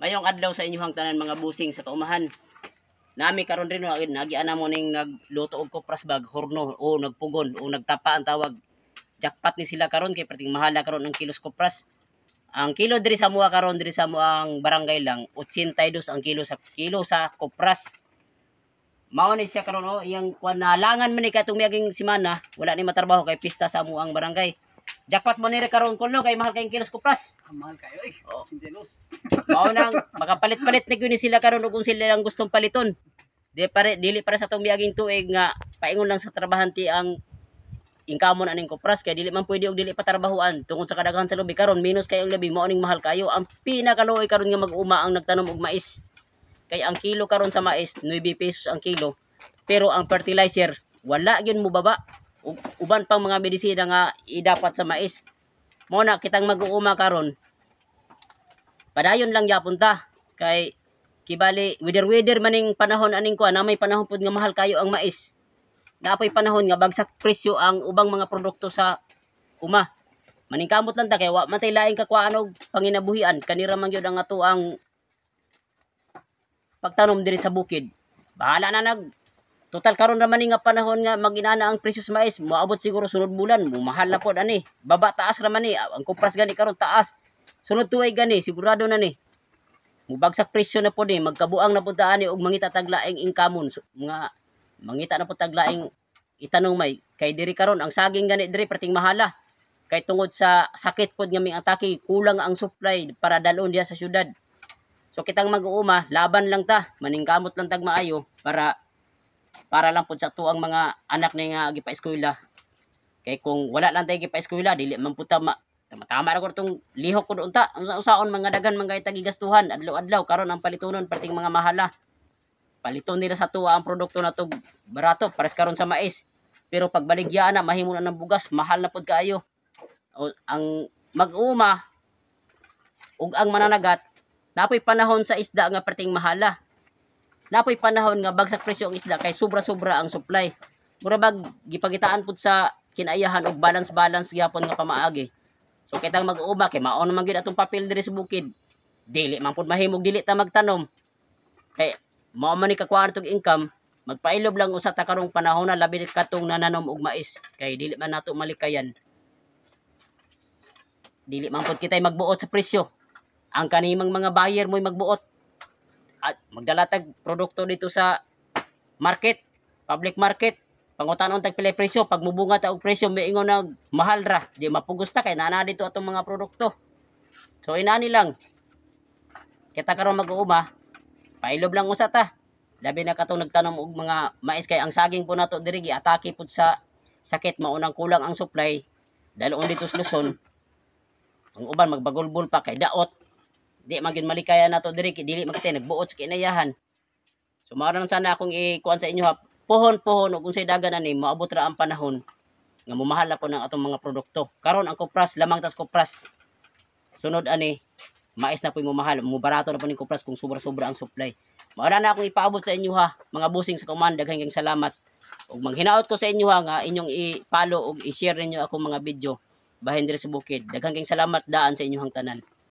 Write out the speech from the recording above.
Mayong adlaw sa inyong tanan, mga busing sa kaumahan. Nami karon rin nagiana mo ning nagluto og kopras bag horno o nagpugon o nagtapa ang tawag. Jackpot ni sila karon kay perting mahala karon ang kilos kopras. Ang kilo diri sa mua karon, diri sa muang barangay lang, 82 ang kilo sa kopras. Mao ni siya karon, oh, iyang kuan nalangan man ni katong miaging semana, wala ni matrabaho kay pista sa amuang barangay. Jackpot mo ni karon kuno kay mahal kay kilos kopras. Ang mahal kayo eh. Oo. Sintelos. Mao nang makapalit-palit ni gyud ni sila karon og kung sila lang gustong paliton. Di pare dili para sa atong miaging tuig nga paingon lang sa trabahante ang inkamon aning kopras kay dili man pwede og dili pa trabahuan tungod sa kadaghan sa lubi karon, minus kayo ang labi, mao ning mahal kayo. Ang pinakaluoy karon nga mag-uma ang nagtanom og mais. Kay ang kilo karon sa mais 9 pesos ang kilo. Pero ang fertilizer wala gyud mo baba. Ug uban pang mga medisina nga idapat sa mais. Mao na kitang mag-uuma karon, padayon lang yapon ta kay kibali weather weather maning panahon aning kuan na may panahon pud nga mahal kayo ang mais, naapoy panahon nga bagsak presyo ang ubang mga produkto sa uma. Maningkamot lang ta kay wa man tay laing kakuhaan og panginabuhian, kanira man gyud ang ato ang pagtanom diri sa bukid. Bahala na nag total karon ra man ni nga panahon nga maginana ang presyo sa mais, moabot siguro sunod bulan mahal na pod ani, baba taas ra man ni. Ang kupras gani karon taas, sunod tuig gani sigurado na ni mubagsak presyo na pod ni, magkabuang na pod ta ani og mangita tag laing inkamon. So, mga mangita na pod tag laing itanong may kay diri karon ang saging gani diri perting mahala kay tungod sa sakit pod nga may atake, kulang ang supply para dalon diha sa syudad. So kitang mag-uuma, laban lang ta, maningkamot lang tag maayo para para lang pod sa tuang mga anak ni nga gipa-eskwela, kay kung wala lang tayo gipa-eskwela, dili man pud ta ma tama-tama ra ko tong lihok ko doon ta. Unsa-unsaon mga daghan man kay tagigastuhan adlaw-adlaw karon, ang palitonon perting mga mahala. Paliton nila sa tuwa ang produkto na to barato pares karon sa mais. Pero pag baligya na mahimo na ng bugas, mahal na pud kaayo. O, ang mag-uuma ug ang mananagat, napoy panahon sa isda nga perting mahala. Napoy panahon nga bagsak presyo ang isda kay sobra-sobra ang supply. Mura bag gipagitaan pud sa kinaayahan og balance-balance gyapon nga pamaagi. So kitang mag-uuma kay mao naman gyud atong papel diri sa bukid. Dili man pud mahimog dili ta magtanom. Kay mao man ni kakuhaan tong income, magpailob lang usa ta karong panahon na, labi katong nananom og mais kay dili man nato malikayan. Dili man pud kitay magbuot sa presyo. Ang kanimang mga buyer mo'y magbuot. At magdala tag produkto dito sa market, public market. Pangutanon tag pilay presyo, pag mubunga ta og presyo, miingon na mahal ra. Di mapugos ta kay naa dito atong mga produkto. So inani lang. Kita karon mag-uuma, pailob lang usa ta. Labi na katong nagtanom og mga mais kay ang saging po nato diri giatake pud sa sakit, maunang kulang ang supply dahil dito sa Luzon. Ang uban magbagulbol pa kay daot. Di man gyud malikaya nato diri kay dili man kita nagbuot sa kinayahan. So mao na lang sana akong ikuan sa inyo ha. Pohon-pohon ug unsay dagan ani, moabot ra ang panahon nga momahal na po ng atong mga produkto. Karon ang kopras lamang tas kopras. Sunod ani mais na po'y momahal, mubarato na po ning kopras kung sobra-sobra ang supply. Mao na akong ipaabot sa inyo ha, mga busing sa command, daghang salamat. Ug manghinaot ko sa inyo ha nga inyong i-follow ug i-share ninyo akong mga video bahin diri sa bukid. Daghang salamat daan sa inyong tanan.